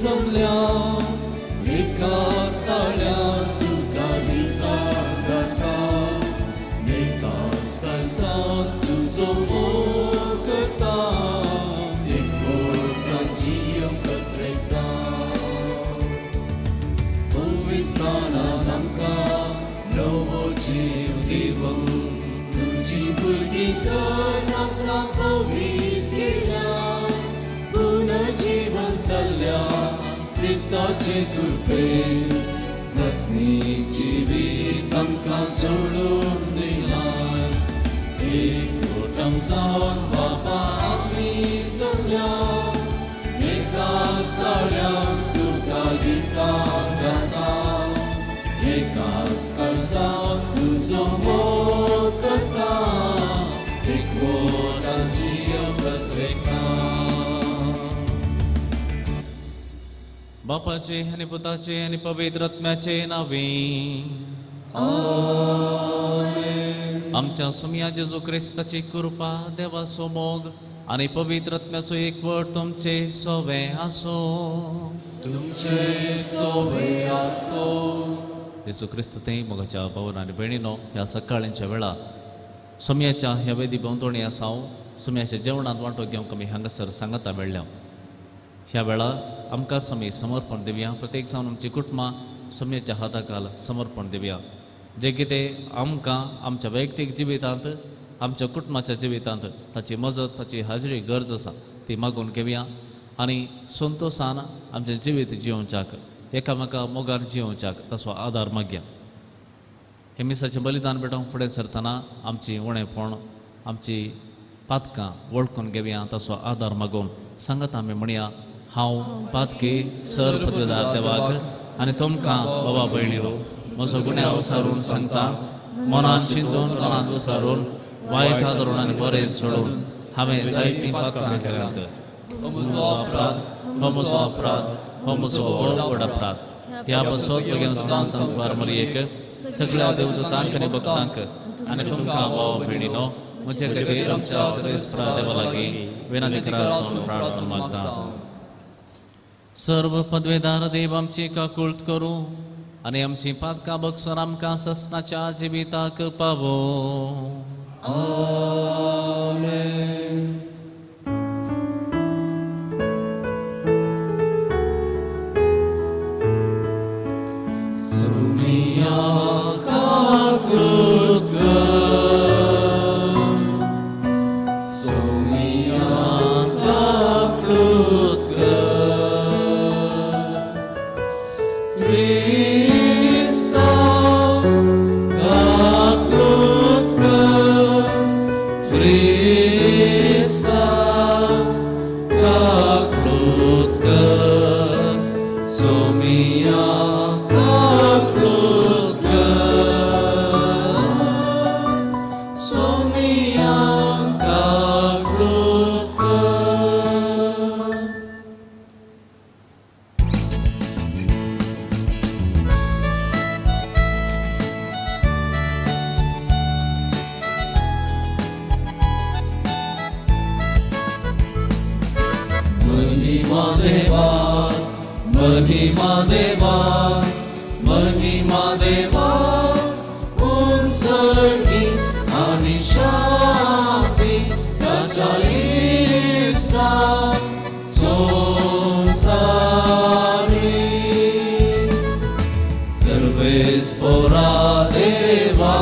जमल्या एकाच ताळ्यान तुका गितां गाता, एकाच काळजान तुजो मोग करता, एकवटान जियोंक कत्रेता. पवित्रसाणान आमकां नवो जीव दिवन तुजी भुरगीं कर आमकां पवित्र केल्या, पुनर्जीवन जाल्ल्या क्रिस्ताचे कृपेन सस्नीक जिवीत आमकां जोडून दिलां. एकवटान जावन बाबा आमी जमल्या, एकाच ताळ्यान तुका गितां गाता, एकाच काळजान तुजो मोग करता, एकवटान जियोंक कत्रेता. बापाचे आनी पुताचे आनी पवित्र आत्म्याचे नावे. आमच्या सुमया जेजू क्रिस्ताची कृपा, देवाचो मोग आनी पवित्र आत्म्याचो एकवट तुमचे सोवे आसो. तुमचे सोवे आसो. जेजू क्रिस्त ते मोगाच्या भावन आनी भयणीनो, ह्या सकाळींच्या वेळा सोम्याच्या ह्या वेदी भोंवतणी आसा हांव सोम्याच्या जेवणांत वांटो घेवंक आमी हांगासर सांगाता मेळ्ळ्या. ह्या वेळा आमकां आमी समर्पण दिवया, प्रत्येक जावन आमची कुटुंबां सोम्याच्या हाताखाल समर्पण दिवया. जें कितें आमकां आमच्या वैयक्तीक जिवितांत, आमच्या कुटुंबाच्या जिवितांत ताची मजत, ताची हाजरी गरज आसा ती मागून घेवया आनी संतोशान आमचें जिवीत जियोवच्याक, एकामेका मोगान जियोवच्याक ताचो आदार मागया. हे मिसाचें बलिदान भेटोवंक फुडें सरतना आमची उणेपण, आमची पातकां वळखून घेवया, ताचो आदार मागून सांगत आमी म्हणया, हांव पातकी सर पदवेदार देवाक आनी तुमकां बाबा भयणीलो म्हजो गुन्यांव सारून सांगता, मनान चिंतून मनांत विचारून वायट धरून आनी बरें सोडून हांवें जायतीं पातकां केल्यांत. म्हजो अपराध, हो म्हजो अपराध, हो म्हजो व्हड व्हड अपराध. ह्या पासत म्हगेल्या सदां संतवार मरयेक, सगळ्या देवदूतांक आनी भक्तांक आनी तुमकां भाव भयणीनो म्हजे खातीर आमच्या सर्वेस्परा देवा लागीं विनंती करात म्हूण प्रार्थना मागता. सर्व पदवेदार देव आमची काकुळट करूं आनी आमची पातकां बगसून आमकां ससनाच्या जिविताक पावो. आमेन. सुमिया काकुळट कर, सुमिया काकुळट कर, क्रिस्ता काकुळट कर, क्रिस्ता काकुळट कर, सुमिया काकुळट कर, सुमिया काकुळट कर. महिमा देवा, महिमा देवा, महिमा देवा, उत्सर्गी आणि शांती ताच्या इस्ता संसारी. सर्वेस्पोरा देवा,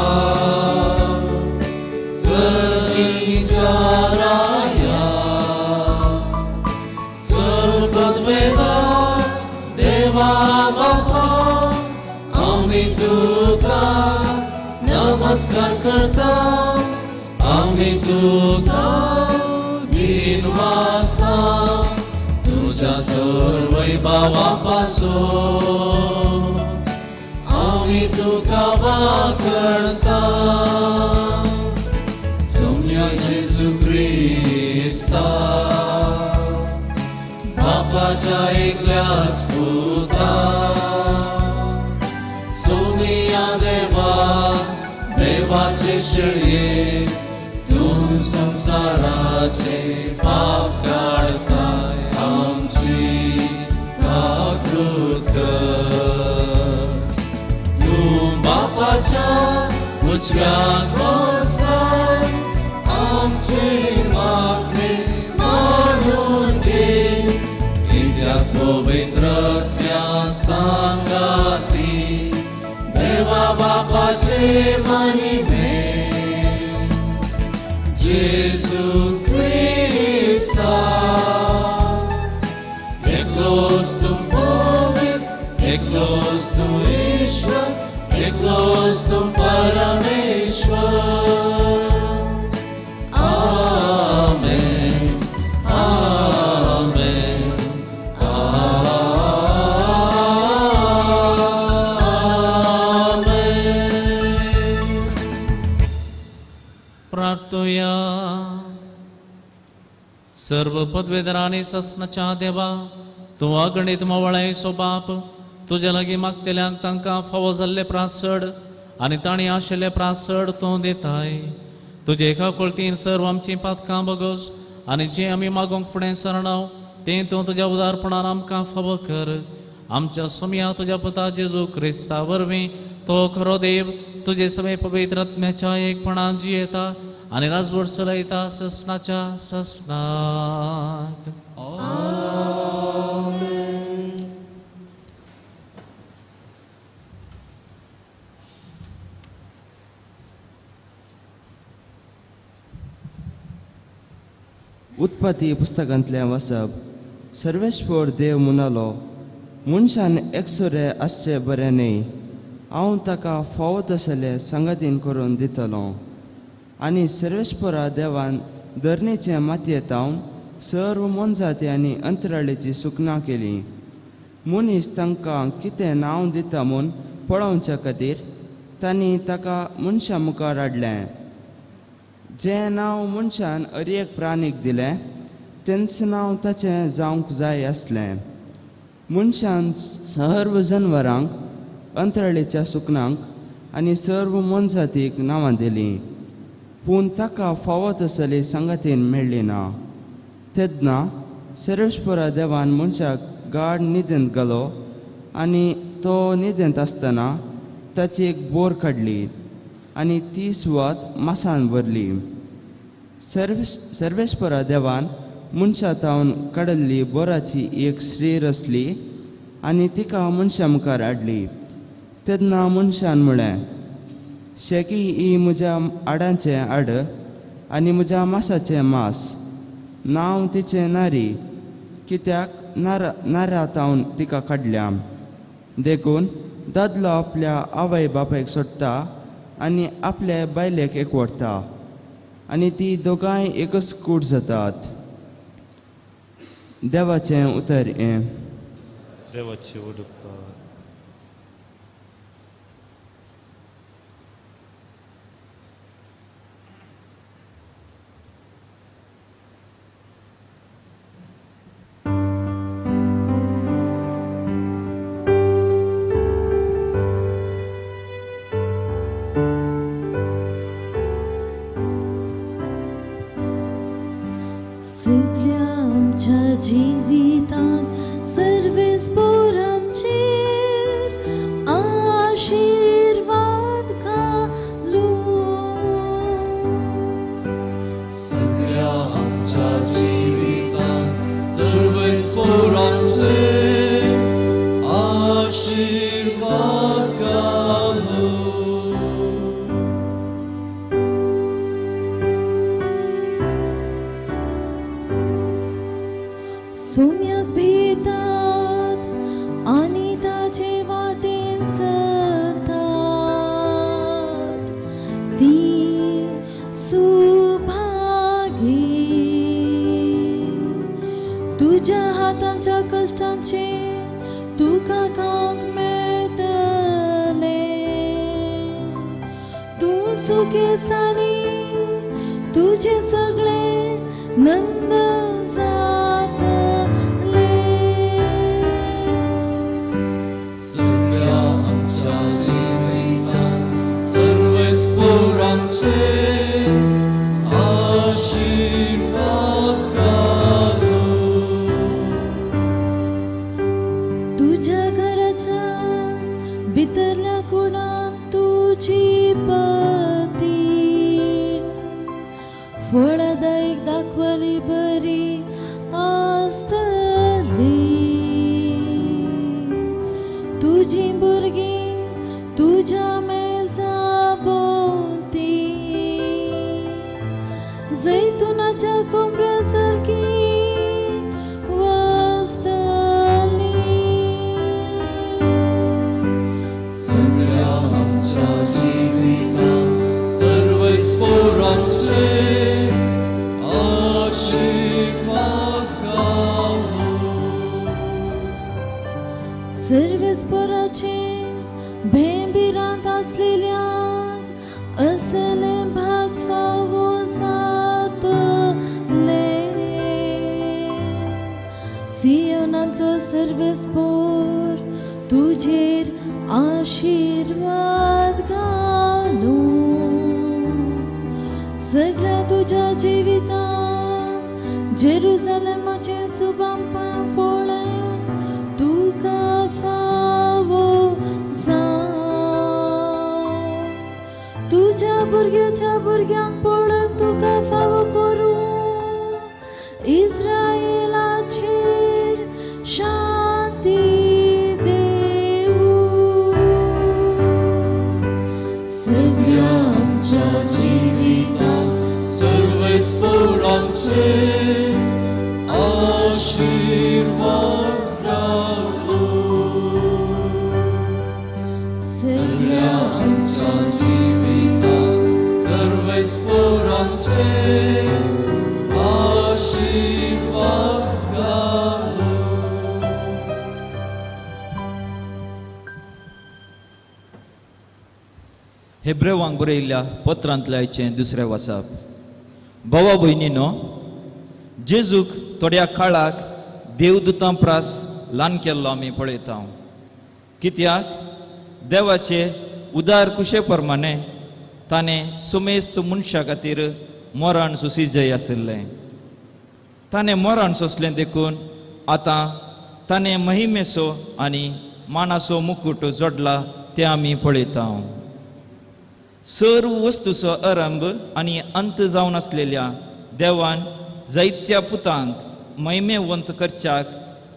सर्गीच्या राया, सर्वपदवेदार देवा बापा, आमी तुका नमस्कार करता, आमी तुका दिनवासता, तुझ्या तर वैभवा पासून आमी तुका वाखणता. सोम्या जेजू क्रिस्ता, बापाच्या एकल्याच पुता, सोमिया देवा, देवाचे शेळये, तूं संवसाराचे पाप काडताय, आमची काकुळट उजव्या कोस्तान आमचे मागणे मानून घे, कित्याक पवित्रत्या सांगाती देवा बापाचे महिमे जेजू क्रिस्ता. एकलोच तूं पवित्र, एकलोच तूं ईश्वर, एकलोच तूं परमेश्वर. आमेन, आमेन, आमेन. प्रार्थुया. सर्व पदवेधर आनी ससनाच्या देवा, तूं अगणीत मोवाळायचो बाप, तुज्या लागीं मागतल्यांक तांकां फावो जाल्ले प्रासड आनी तांणी आशिल्ले प्रासड तूं दिताय. तुजे एका कुळतीन सर्व आमचीं पातकां बगस आनी जें आमी मागूंक फुडें सरणाव तें तूं तुज्या उदारपणान आमकां फावो कर. आमच्या सोम्या तुज्या पुता जेजू क्रिस्ता वरवीं तो खरो देव तुजे सगळे पवित्र आत्म्याच्या एकपणान जियेता आनी राजवट चलयता ससनाच्या ससनाक. उत्पत्ती पुस्तकांतलें वाचप. सर्वेश्वर देव म्हणालो, मनशान एकसुरे आसचें बरें न्हय, हांव ताका फावो तसलें संगतीन करून दितलो. आनी सर्वेश्वरा देवान धरणीचे मातयेंत सर्व मोनजाती आनी अंतराळेची सुकना केली. मनीस तांकां कितें नांव दिता म्हूण पळोवच्या खातीर तांणी ताका मनशा मुखार हाडलें. जें नांव मनशान हर एक प्राणीक दिलें तेंच नांव ताचें जावंक जाय आसलें. मनशान सर्व जनवरांक, अंतराळेच्या सुकनांक आनी सर्व मोनजातीक नांवां दिलीं, पूण ताका फावो तसली संगतीन मेळ्ळी ना. तेन्ना सर्वेश्वरा देवान मनशाक गाड न्हिदेंत घालो आनी तो न्हिदेंत आसतना ताची एक बोर काडली आनी ती सुवात मासान भरली. सर्वेश्वरा देवान मनशा तावन काडिल्ली बोराची एक स्त्री रचली आनी तिका मनशा मुखार हाडली. तेन्ना मनशान म्हळें, शेकी ही म्हज्या हाडांचें हाड आनी म्हज्या मासाचें मास, नांव तिचें नारी, कित्याक नारा तावन तिका काडल्या. देखून दादलो आपल्या आवय बापायक सोडटा आनी आपले बायलेक एकवटता आनी ती दोगांय एकच कूट जातात. देवाचें उतर हें. देवाची उडपा. जिवितांत सर्वेस्पोर आमचेर आशिर्वाद घालूं. सगळ्या आमच्या जिवितांत सर्वेस्पोर आमचेर आशिर्वाद घालूं. सोम्याक भितात आनी ताचे वाटेन चलतात ती सुभागी. तुज्या हातांच्या कश्टांचे तुका खावंक मेळटलें. तूं सुखेस्ताली तुजें सगळें नंदन जातलें. सगळ्या आमच्या जिवितांत सर्वेस्पोर आमचेर आशिर्वाद घालूं. तुज्या घराच्या भितरल्या कुडांत तुजी परत फळदायक दाखवली बरी आसतली. तुजी भुरगीं तुज्या मेजा भोंवती जैतुनाच्या कोंबऱ्या सारकी वसतली. सगळ्या आमच्या जिवितांत सर्वेस्पोरांचे आशीर्वाद गावूं. सर्वेस्पोराचे भेंबिरांत आसलेल्यांक असलें भाग फावो जातलें. सियोनांतलो सर्वेस्पोर तुजेर आशिर्वाद घालूं. सगळ्या तुज्या जिवितांत जेरुजलेमाचें सुबांपण फळोवंक तुका फावो जावं. तुज्या भुरग्याच्या भुरग्यांक पळोवंक तुका फावो करूं. इस्रायलाचेर शांती देवूं. सगळ्या आमच्या जिवितांत सर्वेस्पोरांचे आशीर्वाद गावूं. सगळ्या आमच्या जिवितांत सर्वेस्पोरांचे आशीर्वाद गावूं. हेब्रेवांक बरयल्ल्या पत्रांतल्याचें दुसरें वाचप. भावा भयणीनो, जेजूक थोड्या काळाक देवदूतां प्रास ल्हान केल्लो आमी पळयता. कित्याक देवाचे उदार कुशे प्रमाणे ताणें सुमेस्त मनशा खातीर मरण सोंसी आशिल्लें. ताणें मरण सोंसलें देखून आतां ताणें महिमेचो आनी मानाचो मुकूट जोडला तें आमी पळयता. सर्व वस्तूचो आरंभ आनी अंत जावन आसलेल्या देवान जायत्या पुतांक महिमेवंत करच्याक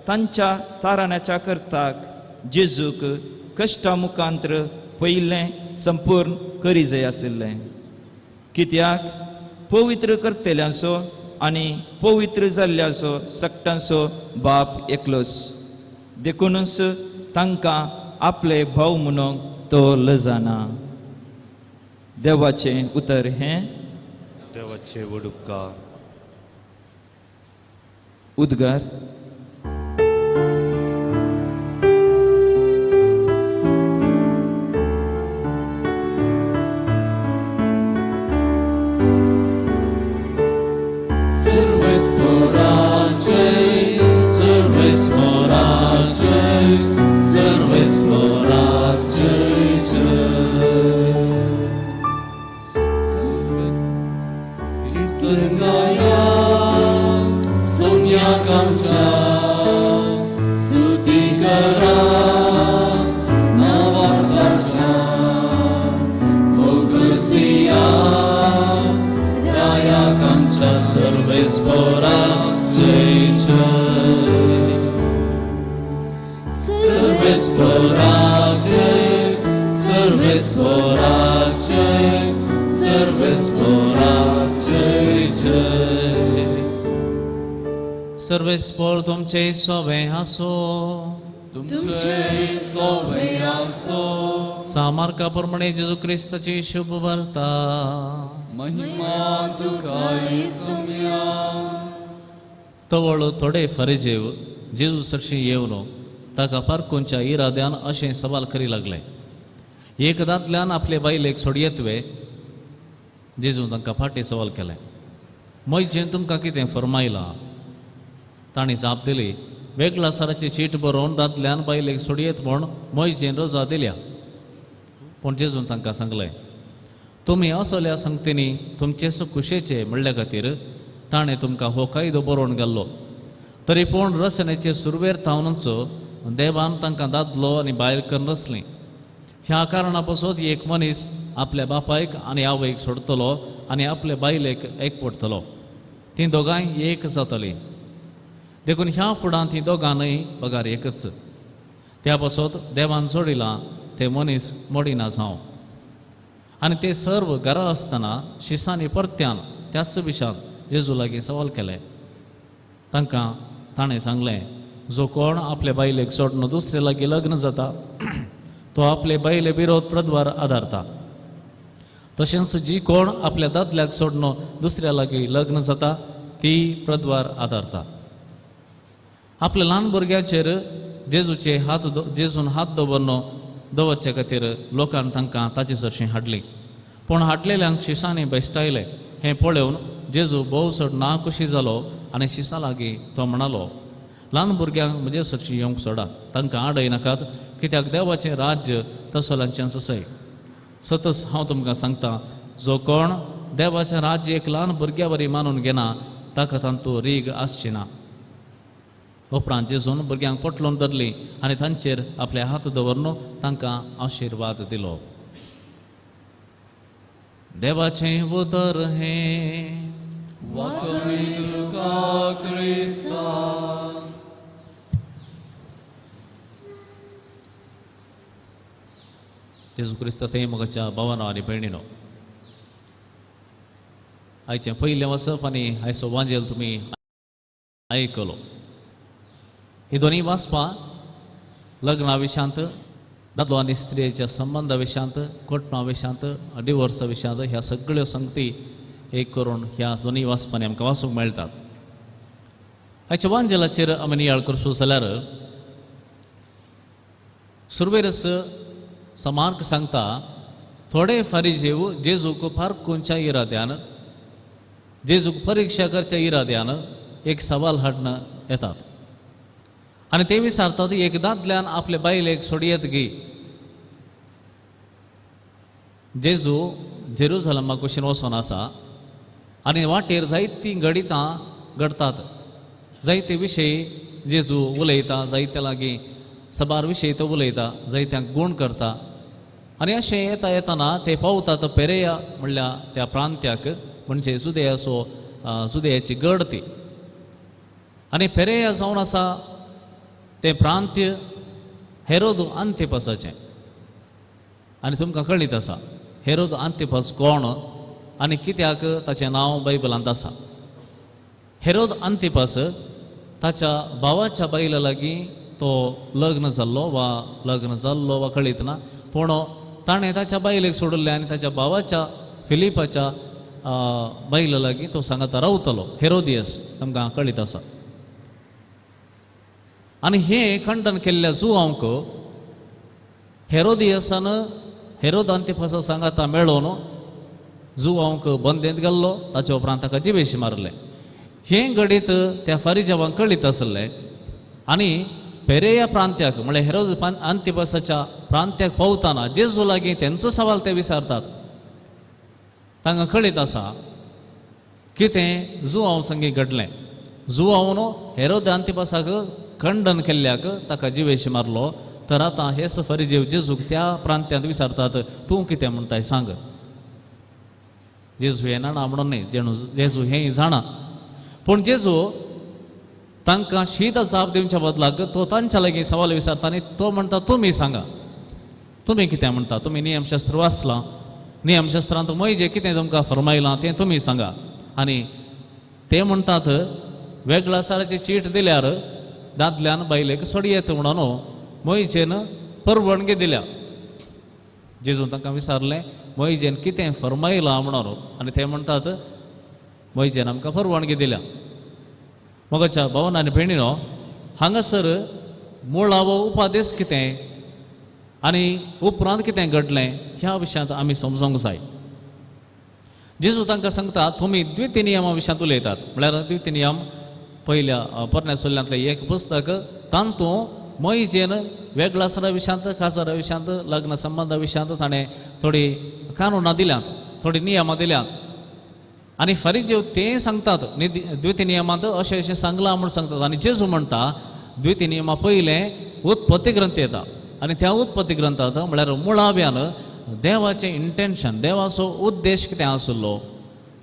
तांच्या ताराण्याच्या करताक जेजूक कश्टा मुखांत्र पयलें संपूर्ण करी जाय आशिल्लें. कित्याक पवित्र करतल्यांचो आनी पवित्र जाल्ल्याचो सगटांचो बाप एकलोच, देखूनच तांकां आपले भाव म्हणूंक तो लजना. देवाचें उतर हें. देवाचे व्हड उपकार. उद्गार. सर्वेस्पोराचे सर्वेस्पोराचे सर्वेस्पोराचे जय. कीर्तन गाया सोम्याक आमच्या, स्तुती करा नांवाक ताच्या. होगळसिया रायाक आमच्या सर्वेस्पोराचे जय. सर्वेस्पोराचे सर्वेस्पोराचे सर्वेस्पोराचे जय. सर्वेस्पोर तुमचे सोवे आसो. तुमचे सोवे आसो. सामार्का प्रमाणे जेजू क्रिस्ताची शुभ वार्ता. महिमा तुका सोम्या. तवळ थोडे फरेजेव जेजू सरशी येवन ताका पारकूंच्या इराद्यान अशें सवाल करी लागले. एक दादल्यान आपले बायलेक सोडयेत वे? जेजून तांकां फाटीं सवाल केलें, म्हजें तुमकां कितें फरमायलां? तांणी जाप दिली, वेगळा साराची चीट बरोवन दादल्यान बायलेक सोडयेत म्हूण म्हजेन रजा दिल्या. पूण जेजून तांकां सांगलें, तुमी असल्या संगतींनी तुमचेच खुशेचे म्हणल्या खातीर ताणें तुमकां हो कायदो बरोवन घाल्लो. तरी पूण रचनेचे सुरवेर थावनूच देवान तांकां दादलो आनी बायल करून रचलीं. ह्या कारणा पासत एक मनीस आपल्या बापायक आनी आवयक सोडटलो आनी आपले बायलेक एक पडटलो, तीं दोगांय एक जातलीं. देखून ह्या फुडां तीं दोगां न्हय बगार एकच. त्या पासत देवान जोडिलां ते मनीस मोडिना जावं. आनी ते सर्व घरा आसतना शिसांनी परत्यान त्याच विशांत जेजू लागीं सवाल केलें. तांकां ताणें सांगलें, जो कोण आपले बायलेक सोडून दुसरे लागीं लग्न जाता तो आपले बायले विरोध प्रद्वार आदारता. तशेंच जी कोण आपल्या दादल्याक सोडून दुसऱ्या लागीं लग्न जाता ती प्रद्वार आदारता. आपल्या ल्हान भुरग्याचेर जेजूचे हात जेजून हात दवरन दवरचे खातीर लोकान तांकां ताचे सरशीं हाडली. पूण हाडलेल्यांक शिसांनी बेश्टायले. हें पळोवन जेजू भोव चड नाखुशी जालो आनी शिसां लागीं तो म्हणालो, ल्हान भुरग्यांक म्हजे सरशीं येवंक सोडा, तांकां आडय नाकात, कित्याक देवाचें राज्य तसोलांचें आसय. सतच हांव तुमकां सांगता, जो कोण देवाचें राज्य एक ल्हान भुरग्या वरी मानून घेना ताका तांतू रीग आसची ना. उपरांत जेजून भुरग्यांक पोटलोवन धरली आनी तांचेर आपले हात दवरून तांकां आशिर्वाद दिलो. देवाचें उतर हें. वाकवी तुका क्रिस्ता. जेजू क्रिस्ता ते मोगाच्या भावानो आनी भयणीनो, आयचें पयलें वचप आनी आयचो वांजेल तुमी आयकलो. ही दोनी वाचपां लग्ना विशयांत, दादलो आनी स्त्रियेच्या संबंदा विशयांत, कोटमा विशयांत, डिवोर्सा विशयांत, ह्या सगळ्यो संगती एक करून ह्या दोनी वाचपांनी आमकां वाचूंक मेळटात. आयच्या वांजेलाचेर आमी नियाळ करचो जाल्यार सुरवेरच समार्क सांगता, थोडे फारिजेव जेजूक पारखुंच्या इराद्यान, जेजूक परिक्षा करच्या इराद्यान एक सवाल हाडून येतात आनी ते विचारतात, एक दादल्यान आपले बायलेक सोडयेत गी. जेजू जेरुजलमा कुशीन वचोन आसा आनी वाटेर जायतीं घडितां घडटात, जायते विशय जेजू उलयता, जायत्या लागीं सबार विशय तो उलयता, जायत्यांक गूण करता. आनी अशें येता येतना ते पावतात पेरेया म्हणल्या त्या प्रांत्याक, म्हणजे जुदयाचो जुदयाची गड ती. आनी पेरेया जावन आसा तें प्रांत्य हेरोद आंतिपासाचें. आनी तुमकां कळीत आसा हेरोद आंतिपास कोण आनी कित्याक ताचें नांव बायबलांत आसा. हेरोद आंतिपास ताच्या भावाच्या बायला लागीं तो लग्न जाल्लो वा लग्न जाल्लो वा कळीत ना, पूण ताणें ताच्या बायलेक सोडिल्लें आनी ताच्या भावाच्या फिलिपाच्या बायला लागीं तो सांगाता रावतलो, हेरोदियस, तुमकां कळीत आसा. आनी हें खंडन केल्ल्या जुवांक हेरोदियसान हेरोद आंतिपासा सांगाता मेळोवन जुवांक बंदेंत घाल्लो, ताचे उपरांत ताका जिवेशी मारलें. हें घडीत त्या फारिजावांक कळीत आसलें आनी पेरेया प्रांत्याक म्हळ्यार हेरोद आंतिपासाच्या प्रांत्याक पावतना जेजू लागीं तेंचो सवाल ते विचारतात. तांकां कळीत आसा कितें जुवांव संगी घडलें. जुवांव हेरोद आंतिपासाक खंडन केल्ल्याक ताका जिवेशी मारलो. तर आतां हेच फरिजेव जेजूक त्या प्रांत्यांत विचारतात, तूं कितें म्हणटाय सांग. जेजू हें जाणा म्हणून न्हय, जेणू जेजू हें जाणा, पूण जेजू तांकां शीत जाप दिवच्या बदलाक तो तांच्या लागीं सवाल विचारता आनी तो म्हणटा, तुमी सांगा, तुमी कितें म्हणटा, तुमी नियमशास्त्र वाचलां, नियमशास्त्रांत म्हजें कितें तुमकां फरमायलां तें तुमी सांगा. आनी ते म्हणटात, वेगळ्या साराची चीट दिल्यार दादल्यान बायलेक सोडयेत म्हणून मोयजेन परवणगी दिल्या. जेजून तांकां विचारलें, मोयजेन कितें फरमायलां म्हणून, आनी ते म्हणटात मोयजेन आमकां परवानगी दिल्या. मोगाच्या भावन आनी भयणीनो, हांगासर मुळावो उपादेश कितें आनी उपरांत कितें घडलें ह्या विशयांत आमी समजूंक जाय. जेजू तांकां सांगता, तुमी द्वितीय नियमा विशयांत उलयतात, म्हळ्यार द्वितीय नियम पयल्या पोरण्या सोल्यांतलें एक पुस्तक, तातूंत मोयजेन वेगळा सरा विशयांत, खाजरा विशयांत, लग्न संबंदा विशयांत ताणें थोडी कानुनां दिल्यांत, थोडी नियमां दिल्यांत. आनी फारिजेव तें सांगतात, द्वितीय नियमांत अशें अशें सांगलां म्हूण सांगतात. आनी जेजू म्हणटा, द्वितीय नियमा पयलें उत्पत्ती ग्रंथ येता आनी त्या उत्पत्ती ग्रंथांत म्हळ्यार मुळाव्यान देवाचें इंटेन्शन, देवाचो उद्देश कितें आसलो,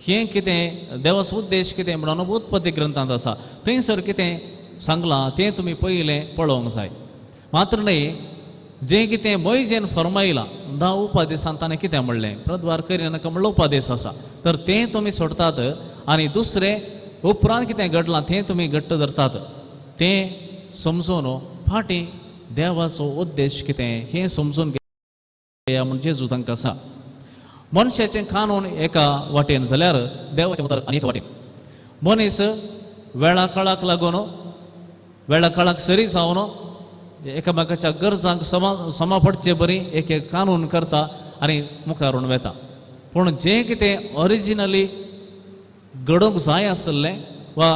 हें कितें देवाचो उद्देश कितें म्हणून उत्पत्ती ग्रंथांत आसा, थंयसर कितें सांगलां तें तुमी पयलें पळोवंक जाय. मात्र न्हय, जें कितें मोयजेन फर्मायलां 10 उपदेशांत ताणें कितें म्हणलें, प्रद्वार करिनाका म्हणलो उपदेश आसा, तर तें तुमी सोडतात आनी दुसरें उपरांत कितें घडलां तें तुमी घट्ट धरतात. तें समजून फाटीं देवाचो उद्देश कितें हें समजून घेया म्हण जेजू तांकां आसा. मनशाचें कानून एका वाटेन जाल्यार देवाचें उतर आनी एका वाटेन. मनीस वेळा काळाक लागून, वेळा काळाक सरी जावन एकामेकाच्या गरजांक समा पडचे बरी एक एक कानून करता आनी मुखारून वता. पूण जें कितें ओरिजिनली घडोवंक जाय आशिल्लें वा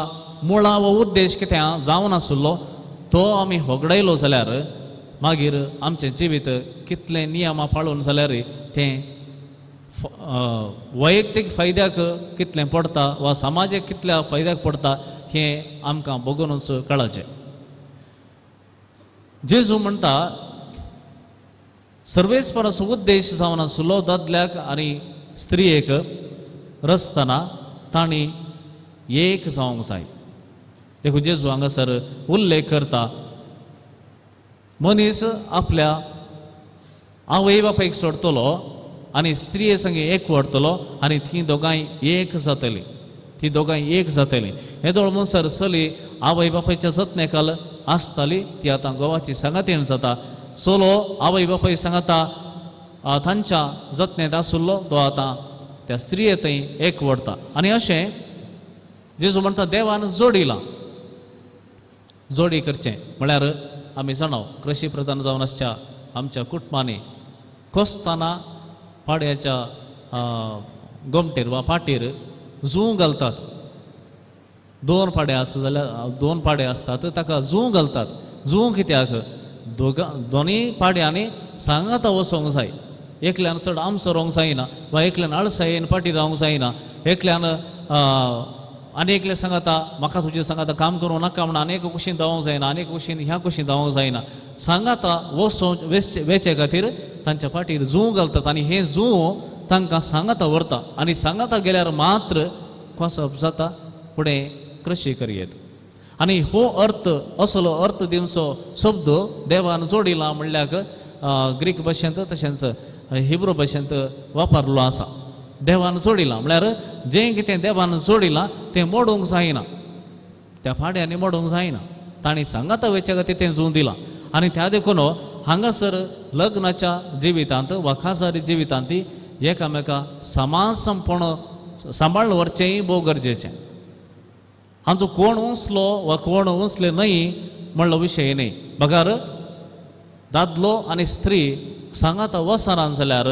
मुळावो उद्देश कितें जावन आशिल्लो तो आमी होगडायलो जाल्यार मागीर आमचें जिवीत कितलें नियमां पाळून जाल्यार तें वैयक्तीक फायद्याक कितलें पडटा वा समाजाक कितल्या फायद्याक पडटा हें आमकां बगुनूच कळचें. जेजू म्हणटा सर्वेस्पराचो उद्देश जावन आशिल्लो दादल्याक आनी स्त्रियेक रचतना तांणी एक जावंक जाय. देखून जेजू हांगासर उल्लेख करता, मनीस आपल्या आवय बापायक सोडटलो आनी स्त्रिये संगे एक व्हरतलो आनी ती दोगांय एक जातली, ती दोगांय एक जातली. हेदोळ म्हणसर चली आवय बापायच्या जतनेखाल आसताली, ती आतां घोवाची सांगातीण जाता. चलो आवय बापाय सांगाता तांच्या जतनेंत आशिल्लो तो आतां त्या स्त्रिये थंय एक व्हरता. आनी अशें जेजू म्हणटा देवान जोडिलां, जोडी करचें म्हळ्यार आमी जाणाव कृशी प्रधान जावन आसच्या आमच्या कुटुंबांनी कोसतना पाड्याच्या गोमटेर वा पाटीर जूं घालतात. 2 पाडे आसता जाल्यार 2 पाडे आसतात ताका जूं घालतात. जूं कित्याक? दोनूय पाड्यांनी सांगाता वचोंक जाय. एकल्यान चड आमसो रावंक जायना वा एकल्यान आळसायेन पाटी रावंक जायना. एकल्यान आनी एकले सांगाता म्हाका तुजे सांगाता काम करूं नाका म्हण आनी एक कुशीन धांवंक जायना, आनी एक कुशीन ह्या कुशीन धांवंक जायना. सांगाता वचों वेचे खातीर तांच्या फाटीर जूं घालतात आनी हें जूं तांकां सांगाता व्हरता आनी सांगाता गेल्यार मात्र कोसप जाता, फुडें कृशी करयेत. आनी हो अर्थ असलो अर्थ दिवचो शब्द देवान जोडिला म्हणल्यार ग्रीक भाशेंत तशेंच हिब्रू भाशेंत वापरलो आसा. देवान जोडिलां म्हळ्यार जें कितें देवान जोडिलां तें मोडूंक जायना, त्या पाड्यांनी मोडूंक जायना. तांणी सांगाता वेच्या खातीर तें जूं दिलां. आनी त्या देखून हांगासर लग्नाच्या जिवितांत वा खासारी जिवितांत एकामेका समासमपण सांबाळून व्हरचेंय भोव गरजेचें. हांचो कोण उंचलो वा कोण उंचले न्हय म्हणलो विशय न्हय, बगर दादलो आनी स्त्री सांगाता वचना जाल्यार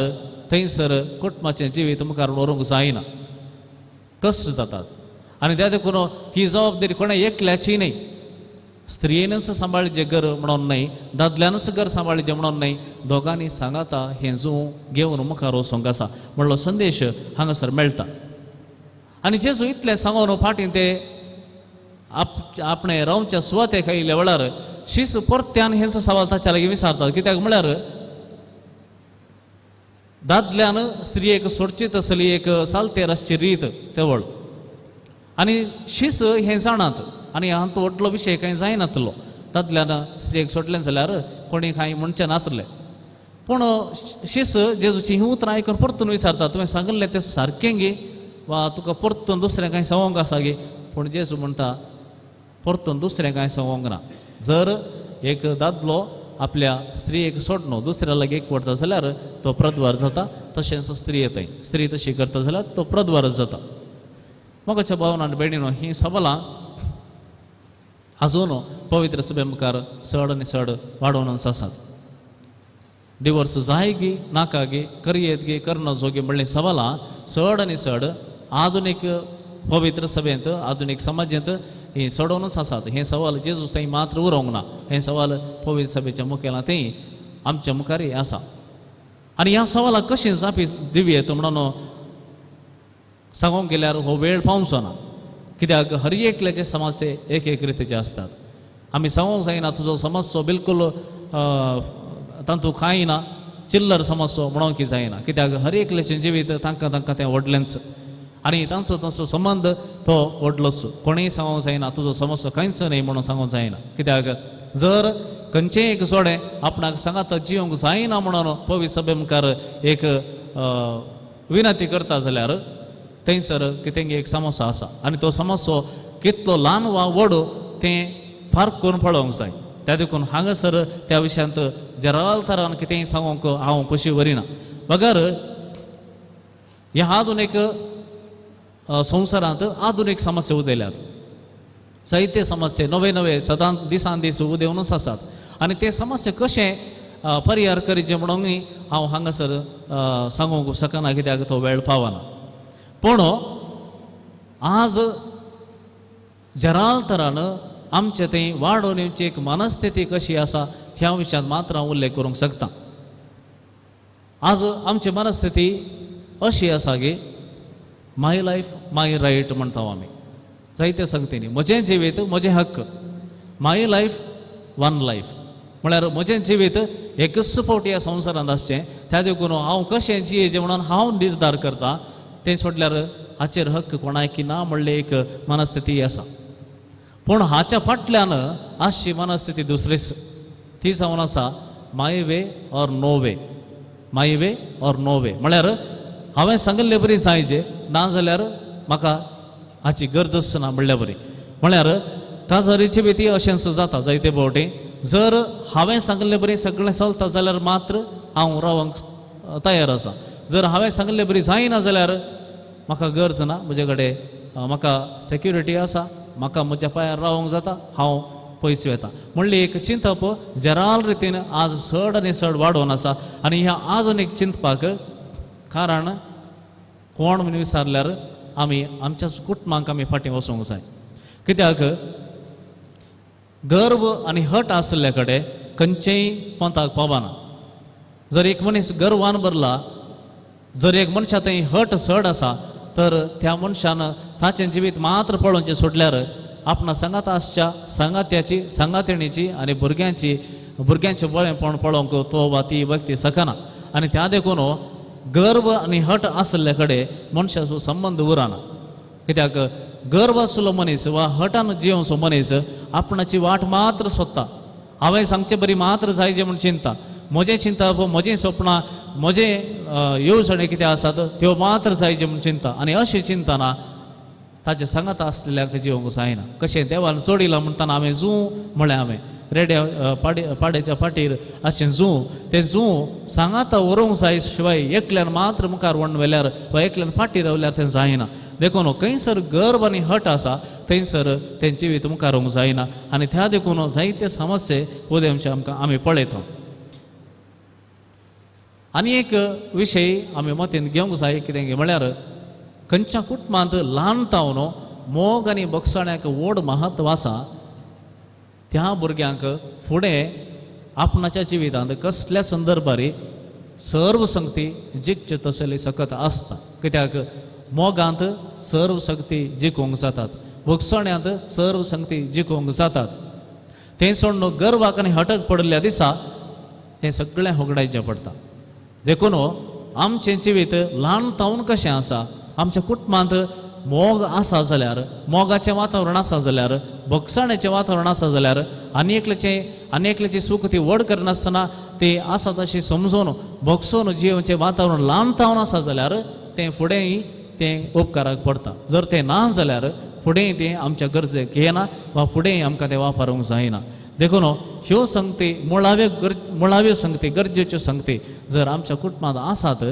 थंयसर कुटुंबाचें जिवीत मुखार व्हरूंक जायना, कश्ट जातात. आनी त्या देखून ही जबाबदारी कोणा एकल्याची न्हय, स्त्रियेनच सांबाळचें घर म्हणून न्हय, दादल्यानच घर सांबाळचें म्हणून न्हय, दोगांनी सांगाता हें जूं घेवन मुखार वचूंक आसा म्हणलो संदेश हांगासर मेळटा. आनी जेजू इतलें सांगून फाटीं ते आपणें रावच्या सुवातेक आयिल्ल्या वेळार शीस परत्यान हेंचो सवाल ताच्या लागीं विचारतात. कित्याक म्हळ्यार दादल्यान स्त्रियेक सोडची तसली एक सालतेर आसची रीत तेवळ आनी शीस हें जाणात आनी हांतो व्हडलो विशय कांय जायनातलो. दादल्यान स्त्रियेक सोडलें जाल्यार कोणी कांय म्हणचें नातलें. पूण शीस जेजूची ही उतरां आयकून परतून विचारता, तुवें सांगिल्लें तें सारकें गे वा तुका परतून दुसरें कांय सांगूंक आसा गे? पूण जेजू म्हणटा परतून दुसरें कांय सांगूंक ना. जर एक दादलो आपल्या स्त्रियेक सोडनो दुसऱ्या लागीं एक व्हरता जाल्यार तो प्रद्वार जाता, तशेंच स्त्री येताय स्त्री तशी करता जाल्यार तो प्रद्वारच जाता. मोगाच्या भावना आनी भयणीनो, हीं सवालां आजून पवित्र सभे मुखार चड आनी चड वाडोवनच आसात. डिवोर्स जाय गी नाका गी, करयेत गी करनजो गी म्हणलीं सवालां चड आनी चड आधुनीक पवित्र सभेंत आधुनीक समाजेंत ही चडोवनच आसात. हें सवाल जेजूस थंय मात्र उरोवंक ना, हें सवाल पवित्र सभेच्या मुखेलां थंय आमच्या मुखारय आसा. आनी ह्या सवालाक कशें जापी दिवयेत म्हणून सांगूंक गेल्यार हो वेळ पावचो ना, कित्याक हर एकल्याचे समस्ये एक एक रितीचे आसतात. आमी सांगूंक जायना तुजो समस्यो बिलकूल तातूंत कांय ना, चिल्लर समस्या म्हणूंक की जायना, कित्याक हर एकल्याचें जिवीत तांकां तांकां तें व्हडलेंच आनी तांचो तांचो संबंद तो व्हडलोच. कोणूय सांगूंक जायना तुजो समस्या कांयच न्हय म्हणून सांगूंक जायना, कित्याक जर खंयचेंय एक जोडें आपणाक सांगात जिवंक जायना म्हणून पवित्र सभे मुखार एक विनंती करता जाल्यार थंयसर कितें एक समस्या आसा आनी तो समस्या कितलो ल्हान वा व्हड तें फारक करून पळोवंक जाय. त्या देखून हांगासर त्या विशयांत जराल थरान कितेंय सांगूंक हांव खोशी व्हरिना. बगर ह्या आधुनीक संवसारांत आधुनीक समस्या उदयल्यात, जायते समस्या नवे नवे सदां दिसान दीस उदेवनूच आसात आनी ते समस्या कशें परिहार करचे म्हणूनय हांव हांगासर सांगूंक शकना, कित्याक तो वेळ पावना. पूण आज जराल तरान आमचे थंय वाडोवन येवची एक मनस्थिती कशी आसा ह्या विशयांत मात्र हांव उल्लेख करूंक शकता. आज आमची मनस्थिती अशी आसा की my life my right म्हणटा आमी जायते संगतींनी, म्हजें जिवीत म्हजें हक्क, my life one life म्हळ्यार म्हजें जिवीत एकच फावटी ह्या संवसारांत आसचें, त्या देखून हांव कशें जियेचें म्हणून हांव निर्धार करता, तें सोडल्यार हाचेर हक्क कोणाकी ना म्हणलें एक मनस्थिती आसा. पूण हाच्या फाटल्यान आसची मनस्थिती दुसरीच, ती जावन आसा my way or no way, my way or no way म्हळ्यार हांवें सांगिल्ले बरी जायचे ना जाल्यार म्हाका हाची गरजच ना म्हणल्या बरी. म्हळ्यार काजारीची भीती अशेंच जाता जायते फावटी, जर हांवें सांगिल्ले बरी सगळें चलता जाल्यार मात्र हांव रावंक तयार आसा, जर हांवें सांगिल्ले बरी जायना जाल्यार म्हाका गरज ना, म्हजे कडेन म्हाका सेक्युरिटी आसा, म्हाका म्हज्या पांयार रावंक जाता, हांव पयस वता म्हणली एक चिंतप जराल रितीन आज चड आनी चड वाडोवन आसा. आनी ह्या आजून एक चिंतपाक कारण कोण म्हणून विचारल्यार आमी आमच्याच कुटुंबांक आमी फाटीं वचूंक जाय, कित्याक गर्व आनी हट आशिल्ल्या कडेन खंयचेय पंथाक पावना. जर एक मनीस गर्वान भरला, जर एक मनशा थंय हट चड आसा तर त्या मनशान ताचें जिवीत मात्र पळोवचें सोडल्यार आपणा सांगात आसच्या सांगात्याची सांगातिणीची आनी भुरग्यांची भुरग्यांचें बरेंपण पळोवंक तो वा ती व्यक्ती शकना. आनी त्या देखून गर्व आनी हट आशिल्ल्या कडेन मनशाचो संबंद उरना, कित्याक गर्व आशिल्लो मनीस वा हटान जियोवचो मनीस आपणाची वाट मात्र सोदता, हांवें सांगचे बरी मात्र जायचे म्हूण चिंता, म्हजें चिंतप म्हजें सपनां म्हजें येवजणे कितें आसात त्यो मात्र जायचे म्हूण चिंता. आनी अशें चिंतना ताचे सांगात आसलेल्याक जिवंक जायना. कशें देवान चोडिलां म्हणटना हांवें जूं म्हळें, हांवें रेड्या पाडे पाड्याच्या फाटीर अशें जूं, तें जूं सांगाता व्हरूंक जाय शिवाय एकल्यान मात्र मुखार व्हडून व्हेल्यार वा एकल्यान फाटीर रावल्यार तें जायना. देखून खंयसर गर्व आनी हट आसा थंयसर तें जिवीत मुखार व्हरूंक जायना. आनी त्या देखून जायते समस्ये उदेवचे आमकां आमी पळयता. आनी एक विशय आमी मतींत घेवंक जाय कितें म्हळ्यार खंयच्या कुटुंबांत ल्हान तावन मोग आनी बक्षाण्याक व्हड महत्व आसा त्या भुरग्यांक फुडें आपणाच्या जिवितांत कसल्या संदर्भार सर्व संगती जिखचे तसली सकत आसता, कित्याक मोगांत सर्व शक्ती जिखूंक जातात, बक्षाण्यांत सर्व संगती जिखूंक जातात. तें सोडून गर्वाक आनी हटक पडिल्ल्या दिसा तें सगळें होगडायचें पडटा. देखून आमचें जिवीत ल्हान तावन कशें आसा, आमच्या कुटुंबांत मोग आसा जाल्यार, मोगाचें वातावरण आसा जाल्यार, बक्षाण्याचें वातावरण आसा जाल्यार आनी एकल्याचें आनी एकल्याची सूख ती व्हड करनासतना ती आसा तशी समजून बक्षून जियोवचें वातावरण ल्हान तावन आसा जाल्यार तें फुडेंय तें उपकाराक पडटा. जर तें ना जाल्यार फुडें तें आमच्या गरजेक येना वा फुडें आमकां तें वापरूंक जायना. देखून ह्यो संगती मुळाव्यो संगती गरजेच्यो संगती जर आमच्या कुटुंबांत आसात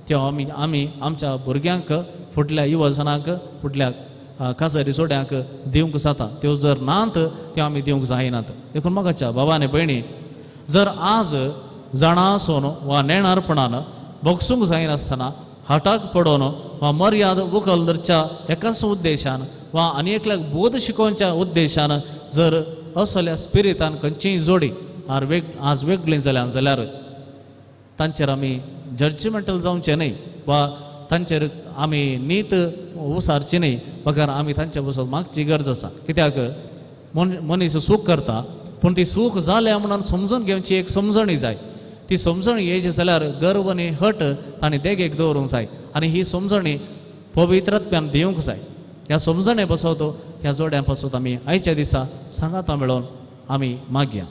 त्यो आमी आमी आमच्या भुरग्यांक फुडल्या युवजनांक फुडल्या काजारी जोड्यांक दिवंक जाता. त्यो जर नात त्यो आमी दिवंक जायनात. देखून म्हाकाच्या बाबा आनी भयणी जर आज जाणा आसून वा नेणारपणान भोगसूंक जायनासतना हटाक पडोवन वा मर्याद उखल धरच्या एकाच उद्देशान वा आनी एकल्याक बोध शिकोवच्या उद्देशान जर असल्या स्पिरितान खंयचीय जोडी आज वेगळीं जाल्यान जाल्यार तांचेर आमी जजमेंटल जावचें न्हय वा तांचेर आमी नीत उसारची न्हय, बगर आमी तांचे बसून मागची गरज आसा. कित्याक मनीस सूख करता पूण ती सूख जाल्या म्हणून समजून घेवची एक समजणी जाय. ती समजणी येयची जाल्यार गर्व आनी हट तांणी देगेक दवरूंक जाय आनी ही समजणी पवित्रत्म्यान दिवंक जाय. ह्या समजणे पासत ह्या जोड्यां पासत आमी आयच्या दिसा सांगाता मेळोवन आमी मागया.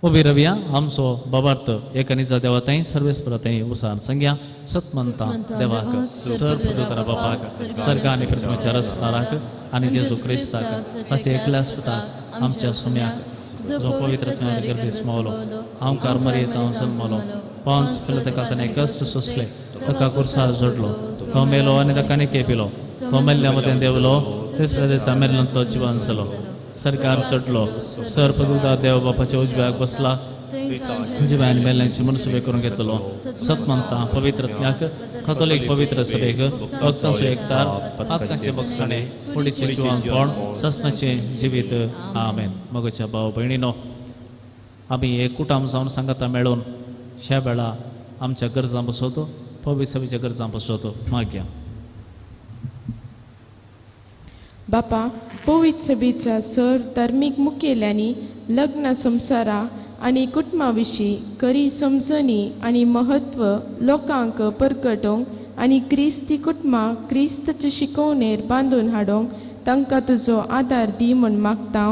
उबी रवया आमचो बाबार्थ एक निजा देवा थंय सर्वेस्परा थंय उसार संग्या सतमंता देवाक सर पदुतरा बापाक सर्गा आनी पृथ्वीच्या रस्ताराक आनी जेजू क्रिस्ताक ताचे एकल्याच पुताक आमच्या सुम्याक जो पवित्र गर्दीस मावलो आमकार मरयेत हांव जल्मलो पांच पयले ताका ताणें कश्ट सोंसले ताका कुर्सार जोडलो तो मेलो आनी ताका निके पिलो तो मेल्ल्या मदें देवलो तिसऱ्या दिसा मेल्ल्यान तो जिवन जालो सरकार सोडलो सर पदुदा देव बापाच्या उजव्याक बसला जिव्यान मेल्ल्यांची मनसुबे करून घेतलो सतमंता पवित्र त्याक कथोलीक पवित्र सभेक भक्तांचो एकतार पातकांचे बक्षणे कुडीचें जिवनपण ससनाचें जिवीत. आमेन. मगोच्या भाव भयणीनो आमी एक कुटाम जावन सांगाता मेळोवन ह्या वेळा आमच्या गरजां बसवतो पवित्र सभेच्या गरजां बसवतो मागया. बापा पवित्र सभेच्या सर धार्मीक मुखेल्यांनी लग्न संवसारा आनी कुटुंबा विशीं खरी समजणी आनी म्हत्व लोकांक परगटोवंक आनी क्रिस्ती कुटुंबां क्रिस्ताचे शिकवणेर बांदून हाडूंक तांकां तुजो आदार दी म्हूण मागता.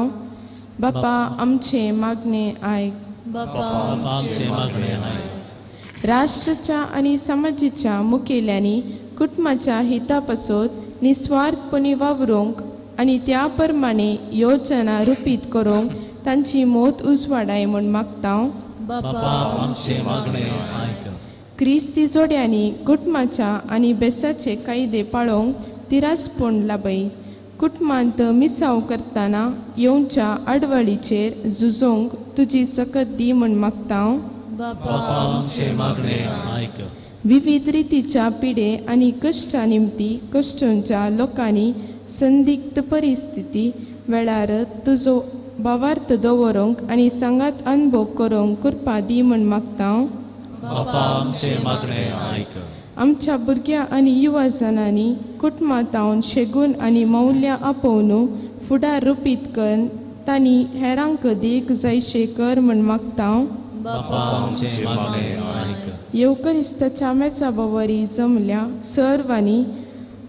बापा आमचें मागणें आयक. आमचें मागणें आयक. राष्ट्राच्या आनी समाजाच्या मुखेल्यांनी कुटुंबाच्या हिता पासत निस्वार्थपणी वावरूंक आनी त्या प्रमाणे योजना रुपीत करूंक तांची मोत उजवाडाय म्हूण मागता. क्रिस्ती जोड्यांनी कुटुंबाच्या आनी बेसाचे कायदे पाळोवंक तिरासपण लाबय. कुटुंबांत मिसाव करतना येवच्या आडवळीचेर झुजोवंक तुजी सकत दी म्हूण मागता. विविध रितीच्या पिडे आनी कश्टा निमती कश्टांच्या लोकांनी संदिग्ध परिस्थिती वेळार तुजो भावार्थ दवरूंक आनी सांगात अनुभव करूंक कृपा दी म्हूण मागता. आमच्या भुरग्यां आनी युवा जणांनी कुटुंबां तावन शेगून आनी मौल्यां आपोवन फुडार रुपीत करून तांणी हेरांक देख जायशे कर म्हूण मागता. येवकरिस्ताच्या मेचा बवरी जमल्या सर्वांनी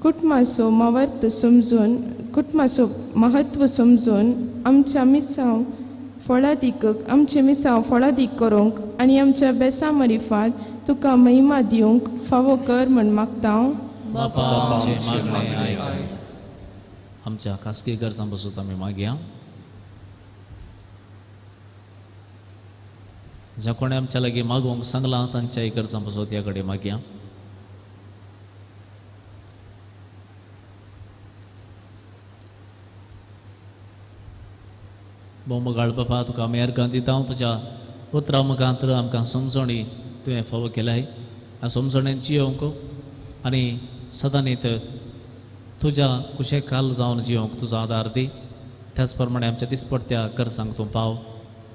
कुटुंबाचो मावर्त समजून कुटुंबाचो म्हत्व समजून आमच्या मिसांव फळादीक आमचे मिसांव फळादीक करूंक आनी आमच्या बेसा मरिफात तुका महिमा दिवंक फावो कर म्हूण मागता. आमच्या खासगी गरजां बसून आमी मागया. ज्या कोणें आमच्या लागीं मागूंक सांगलां तांच्याय गरजां बसून ह्या कडेन मागया. भोवमगाळ बाबा तुका आमी अर्गां दिता. तुज्या उतरां मुखांत आमकां समजणी तुवें फावो केल्याय. ह्या समजणेन जियोवंक आनी सदांनीत तुज्या कुशेखाल जावन जियोवंक तुजो आदार दी. त्याच प्रमाणे आमच्या दिसपडत्या गरजांक तूं पाव.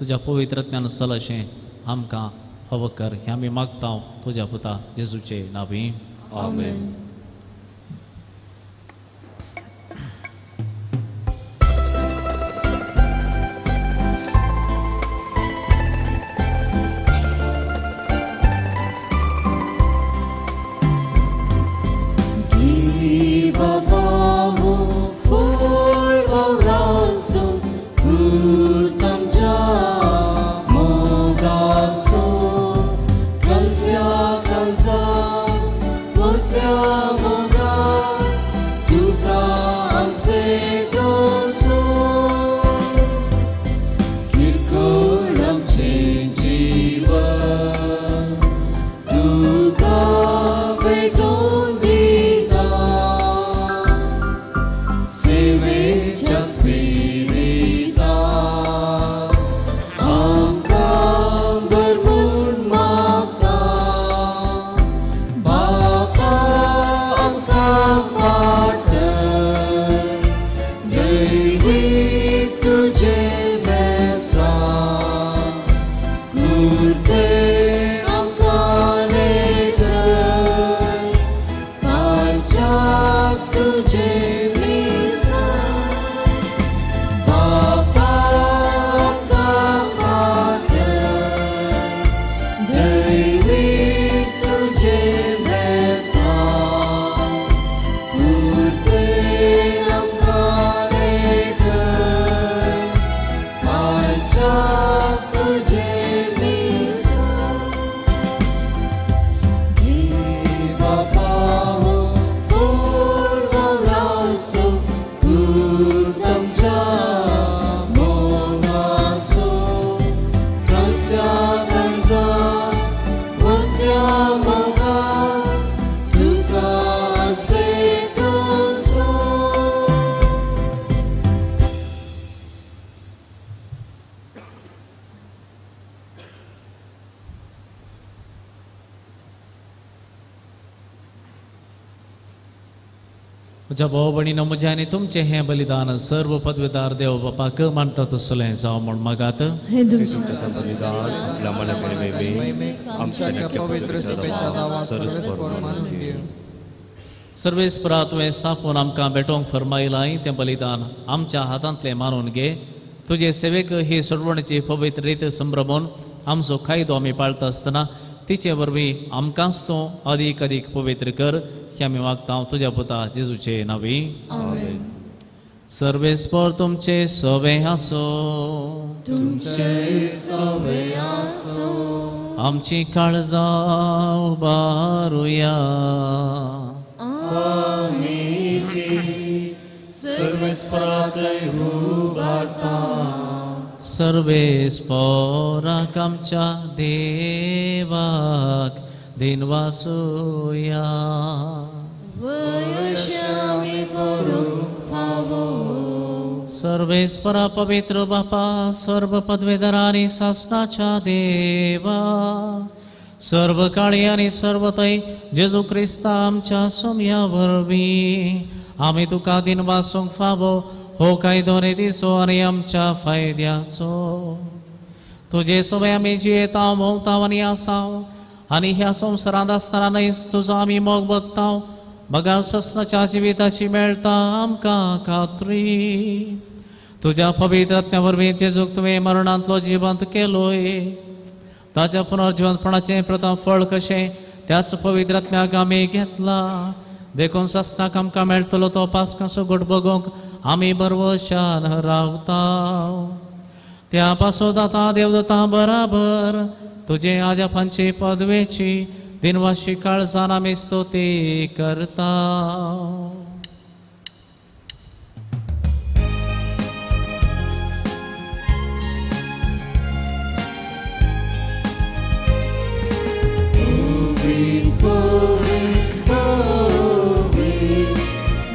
तुज्या पवित्र ज्ञान चल अशें आमकां फावो कर हें आमी मागता तुज्या पुता जेजूचे नांवी. आमेन. Yeah. म्हज्या भाव भयणीनो, म्हजें आनी तुमचें हें बलिदान सर्व पदवेदार देव बापाक मानता तसलें जावं म्हूण मागात. हें तुमचें बलिदान आपल्या सर्वेस्परा तुवें स्थापून आमकां भेटोवंक फरमायलां तें बलिदान आमच्या हातांतलें मानून घे. तुजे सेवेक ही सोडवणेची पवित्र रीत संभ्रमून आमचो कायदो आमी पाळता आसतना तिचे वरवीं आमकांच तूं अदीक अदीक पवित्र कर हे आमी मागता तुज्या पुता जेजूचे नांवी. सर्वेस्पर तुमचे सोवे आसो. आमची काळजां उबारुया. सर्वेस्पराक आमच्या देवाक दिनवासुया. सर्वेस्परा पवित्र बापा, सर्व पदवेधर आनी सासणाच्या देवा, सर्व काळी आनी सर्वतय जेजू क्रिस्ता आमच्या सोम्या वरवीं आमी तुका दिनवासूंक फावो हो कायदो दिसो आनी आमच्या फायद्याचो. तुजे सोबे आमी जियेता, भोंवता आनी आसाव आनी ह्या संवसारांत आसतना न्हय तुजो आमी मोग बगता. बगा ससनाच्या जिविताची मेळटा आमकां खात्री. तुज्या पवित्र आत्म्या वरवीं जेजूक तुवें मरणांतलो जिवंत केलोय. ताच्या पुनर्जिवंतपणाचें प्रथम फळ कशें त्याच पवित्र आत्म्याक आमी घेतला. देखून सासणाक आमकां मेळटलो तो पासकांचो गोट बगोवंक आमी बरवशान रावता. त्या पासत आतां देवदता बराबर तुजे आजापांचे पदवेची दिनवाशी काळजान आमी स्तुती करता.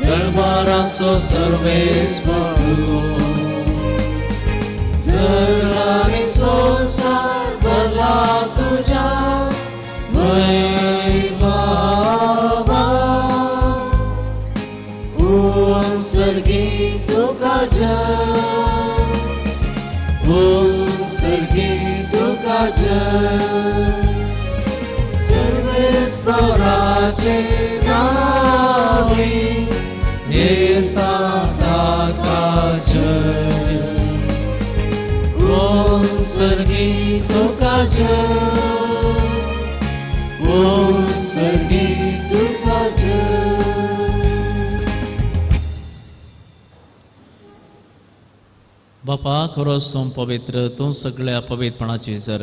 दरबाराचो सर्वेस्पर जग आनी संवसार भरला तुज्या वैभवा. उत्सर्गी तुका जय, उत्सर्गी तुका जय. सर्वेस्पराचे नावे येता ताका जय. उत्सर्गी तुका जय, उत्सर्गी तुका जय. बापा, खरोच तूं पवित्र, तूं सगळ्या पवित्रपणाची जर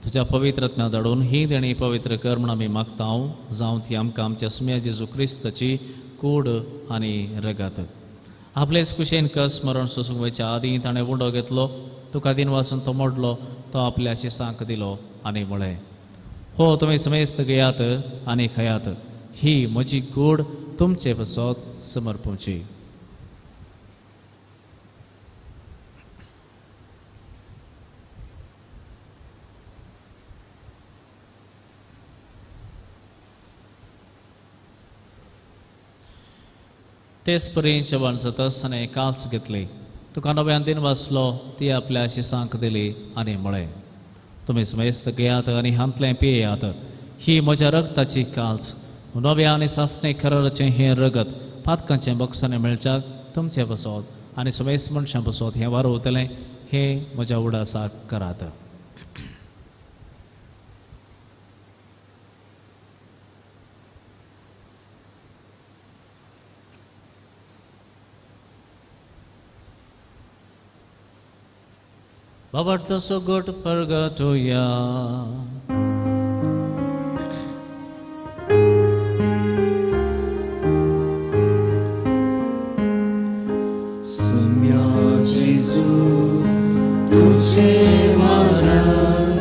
तुज्या पवित्र आत्म्या धाडून ही देणी पवित्र कर म्हूण आमी मागता. जावं ती आमकां आमच्या सुम्या जेजू क्रिस्ताची कूड आनी रगत. आपलेच कुशेन कस मरण सोसूंक वयच्या आदीं ताणें उंडो घेतलो, तुका दिन वासून तो मोडलो, तो आपल्या शिसांक दिलो आनी म्हळें, हो तुमी समेस्त घेयात आनी खायात, ही म्हजी कूड तुमचे पासत समर्पूची. तेच परी जेवण जातच ताणें काल्स घेतली, तुका नव्यान दिन वाचलो, ती आपल्या शिसांक दिली आनी म्हळें, तुमी समेस्त घेयात आनी हांतलें पियेयात, ही म्हज्या रगताची काल्स, नव्या आनी सासणे खराचें हें रगत पातकांचें बक्षाणें मेळच्याक तुमचें बसोत आनी समेस्त मनशां बसोत हें वारवतलें, हें म्हज्या उडासाक करात. बाबा सुगट परगटोया. सुम्या जेजू तुझे मरण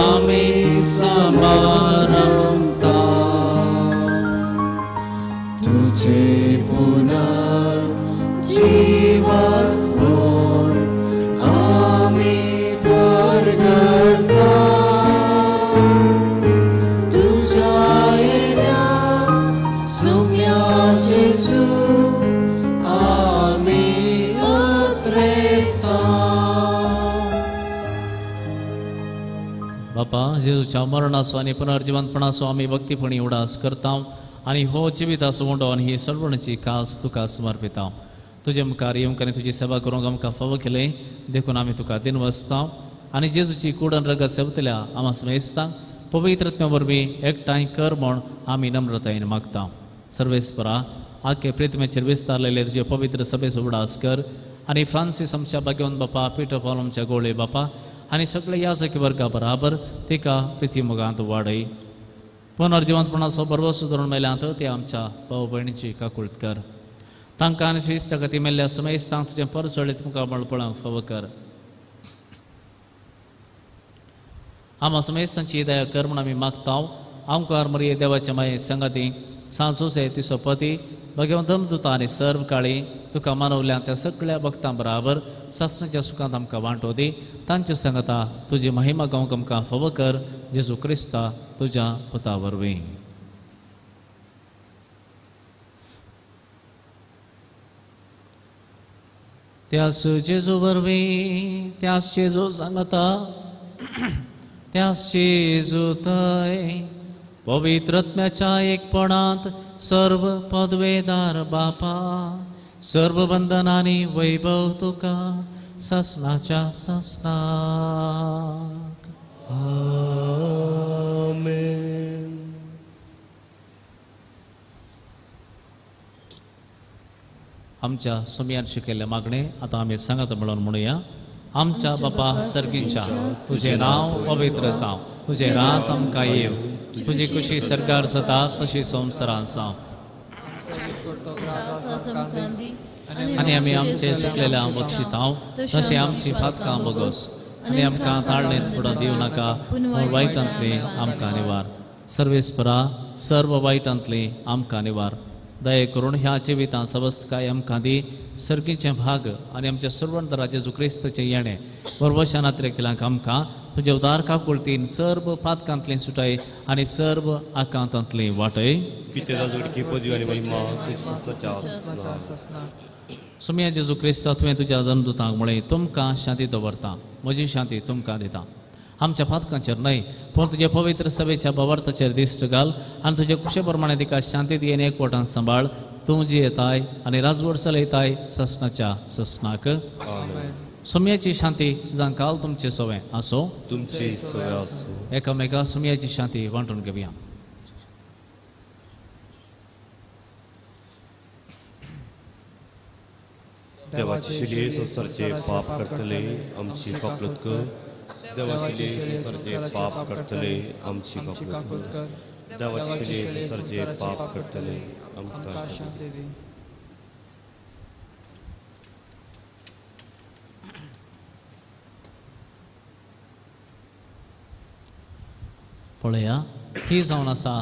आमी समारंभता, तुझे पुनर्जीवत तुझ्या येण्या सुम्या जेजू बापा, जेजूच्या मरणाचो आनी पुनर्जिवंतपणाचो आमी भक्तीपणी उडास करता आनी हो जिविताचो उंडो आनी ही सळवणाची कास तुका समर्पिता. तुजे मुखार येवंक आनी तुजी सेवा करूंक आमकां फावो केलें देखून आमी तुका दिनवसता आनी जेजूची कुडन रगत सेवतल्या आमा समेस्तांक पवित्र आत्म्या वरवीं एकठांय कर म्हूण आमी नम्रतायेन मागता. सर्वेस्परा, आखे प्रितमेचेर विस्तारलेले तुजे पवित्र सभेचो उडास कर आनी फ्रांसीस आमच्या भाग्यवंत बापा, पिटर पॉल आमच्या गोळे बापा आनी सगळे याजकी वर्गा बराबर तिका प्रिती मोगांत वाडय. पुनर्जिवंतपणाचो भरवसो धरून मेल्यांत ते आमच्या भाव भयणीची काकूळत कर. तांकां आनी इश्टा खातीर मेल्ल्या समेस्तांक तुजें परजळीत मुखामळ पळोवंक फावो कर. आमा समेस्तांची दया कर म्हूण आमी मागता. आमकार मरिये देवाचे माये संगाती सांजोसे तिसो पती भगवंत धर्मदूता आनी सर्व काळी तुका मानवल्या त्या सगळ्या भक्तां बराबर सासणाच्या सुखांत आमकां वांटो दी. तांचे सांगता तुजी महिमा गावंक आमकां फावो कर, जेजू क्रिस्ता तुज्या पुता वरवीं. त्यास जेजू वरवीं, त्यास जेजू सांगता, त्यास जेजू थंय पवित्र आत्म्याच्या एकपणांत सर्व पदवेदार बापा, सर्व बंधनांनी वैभव तुका सासणाच्या सासणाक. आमेन. आमच्या सोमयान शिकयल्ले मागणे आतां आमी सांगात म्हणून म्हणुया. आमच्या बापा सर्गींच्या, तुजें नांव पवित्र जावं, तुजें रास आमकां येवं, तुजी खुशी सरकार जाता तशी संवसारांत जावं. आनी आमी आमचे सुकलेल्या बक्षितांव तशें आमची फातकां बगोस आनी आमकां ताळणेंत फुडो दिवं नाका, पूण वायटांतली आमकां निवार. सर्वेस्परा, सर्व वायटांतली आमकां निवार. दये करून ह्या जिवितांत सवस्तकाय आमकां दी. सर्गीचें भाग आनी आमच्या सर्वंतरा जेजू क्रिस्ताचें येणें बरवशान अतिरेकतल्यांक आमकां तुजे उदार काकुळतीन सर्व पातकांतली सुटाय आनी सर्व आकांतांतली वाटय. सुमया जेजू क्रिस्ता, तुवें तुज्या धर्मदूतांक म्हळें, तुमकां शांती दवरता, म्हजी शांती तुमकां दिता. आमच्या फातकांचेर न्हय पूण तुज्या पवित्र सभेच्या भावार्थाचेर दिश्ट घाल आनी तुजे कुशे प्रमाणे तिका शांती दी आनी एकवटान सांबाळ. तूं जी येताय आनी राजवट चलयताय ससनाच्या ससनाक. सोम्याची शांती सदां काल तुमचे सोवें आसो. तुमचे सोवें आसो. एकामेका सोम्याची शांती वांटून घेवया. देवाचे शिले संवसाराचे पाप करतले आमची काकूळत कर. देवाचे शिले संवसाराचे पाप करतले आमची काकूळत कर. देवाचे शिले संवसाराचे पाप करतले आमकां शांती दी. पळया, ही जावन आसा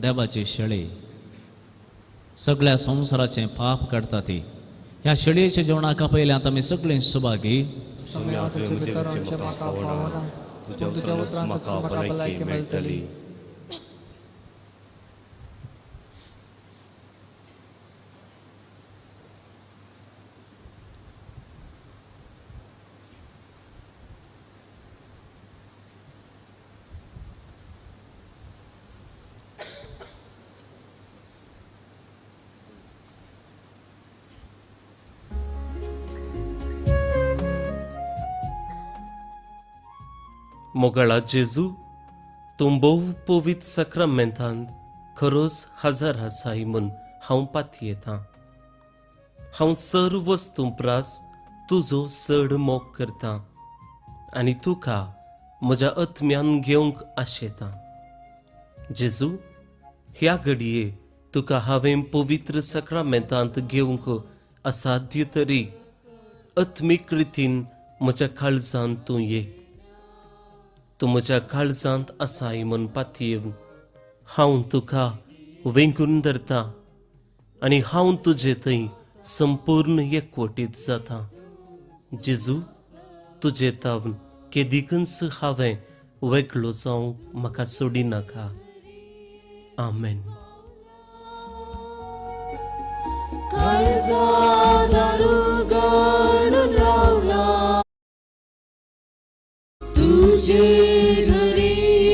देवाची शेळी, सगळ्या संवसाराचें पाप काडटा ती. ह्या शेळयेच्या जेवणाक आपयल्यांत आमी सगळीं सुभागी. मोगाळा जेजू, तूं भोव पवित्र साक्रामेंतांत खरोच हजर आसाय म्हूण हांव पातयेतां. हांव सर्व वस्तूं प्रास तुजो चड मोग करतां आनी तुका म्हज्या आत्म्यान घेवंक आशेतां. जेजू, ह्या घडये तुका हांवें पवित्र साक्रामेंतांत घेवंक असाध्य तरी आत्मीक रितीन म्हज्या काळजांत तूं ये. तूं म्हज्या काळजांत आसाय म्हूण पातयेवन हांव तुका वेंगून धरता आनी हांव तुजे थंय संपूर्ण एकवटीत जाता. जेजू, तुजे तावन केदीकच हांवें वेगळो जावंक म्हाका सोडिनाका. आमेन. तुझे घरी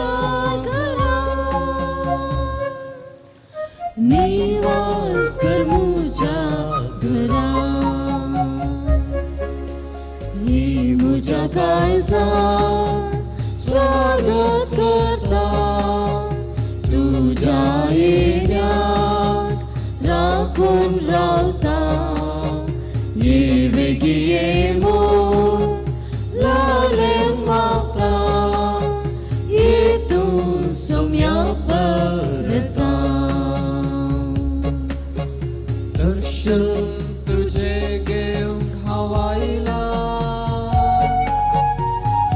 मुझ्या घरांत, निवास कर मुझ्या घरांत, ये मुझ्या काळजांत स्वागत करता, तुझ्या येण्याक राखून रावता, ये बेगी ये म्हूण लाले मागता, ये तूं सोम्या परता. दर्शन तुझे घेवंक हांव आयला,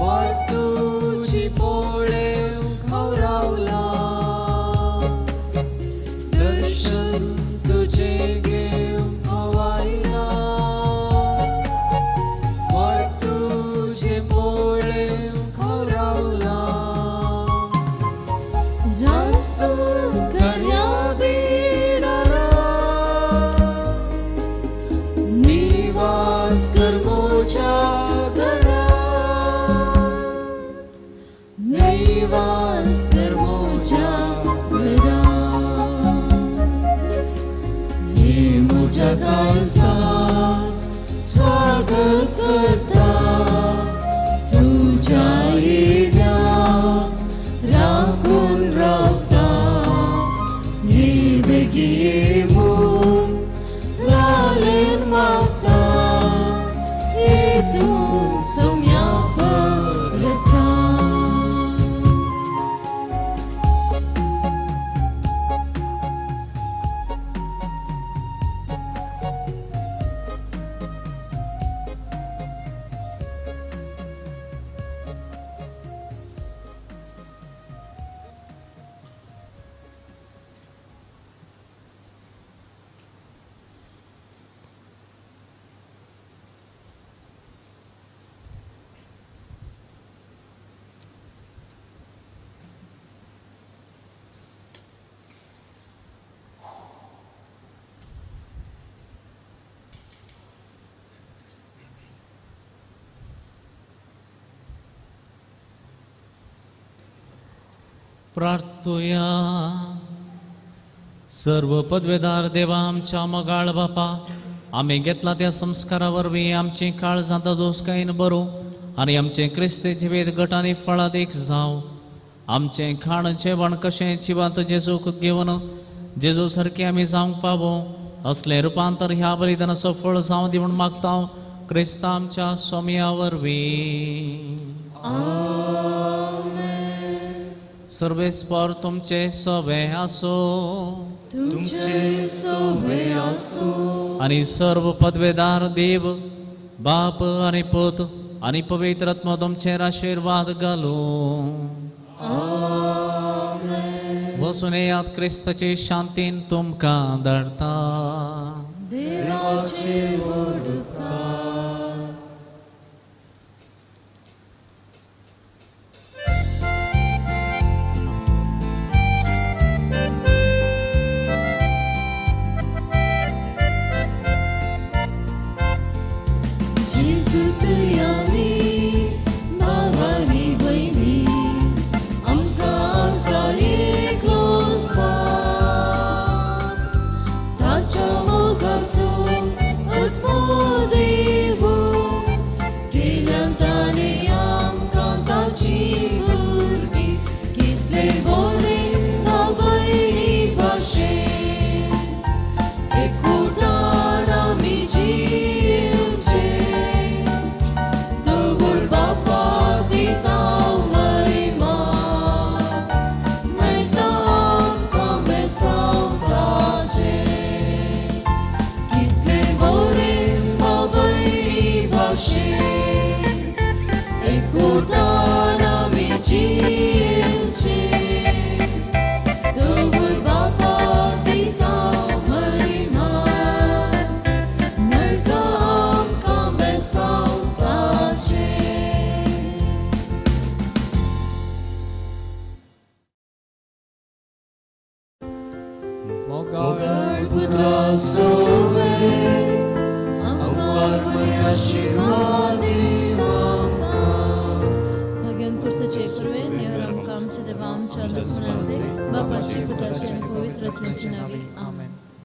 वाट तुजी पळेवंक हांव रावला, दर्शन तुझे घेवंक हांव आयला, वाट तुजी पळेवंक हांव रावला. रास्तू खऱ्या बिडारा, निवास कर मुझ्या घरांत, निवास कर मुझ्या घरांत, ये मुझ्या काळजांत स्वागत करता, तुझ्या येण्याक राखून रावता, ये बेगी ये म्हूण लालेन मागता, ये तूं सोम्या परता. प्रार्थुया. सर्व पदवेदार देवा आमच्या मगाळ बापा, आमी घेतला त्या संस्कारा वरवीं आमची काळजां दोसकायेन बरो आनी आमचें क्रिस्ती जिवीत घट आनी फळादीक जावं. आमचें खाण जेवण कशें जिवांत जेजूक घेवन जेजू सारकें आमी जावंक पावो असलें रुपांतर ह्या बलिदानाचो फळ जावं दी म्हूण मागता क्रिस्ता आमच्या सोम्या वरवीं. सर्वेस्पर तुमचे सवे आसो, तुमचे सवे आसो, आनी सर्व पदवेदार देव बाप आनी पूत आनी पवित्र आत्मो तुमचेर आशिर्वाद घालूं. वचून येयात, क्रिस्ताचे शांतीन तुमकां धाडटा. देवाचे व्हड उपकार. जेजू तुयामी भावानी भयणी, आमकां आसा एकलोच बाप, ताच्या मोगाचो आत्मो देव केल्यान ताणें आमकां ताची भुरगीं, कितलें बरें भाव भयणी भाशेन एकवटान आमी जियेवचें. दवूळ बापा दिता महिमा, मेळटा आमकां बेसांव ताचें, कितलें बरें भाव भयणी भाशेन एकवटान आमी जियेवचें. दवूळ बापा दिता महिमा, मेळटा आमकां बेसांव ताचें. मोगाळ पुत्रा सोवे, आमकां बरे आशिर्वाद दी आमकां. भाग्यान कुर्साचे एकरवे नेवर आमकां आमच्या देवा तुमच्या नांवी आमेन.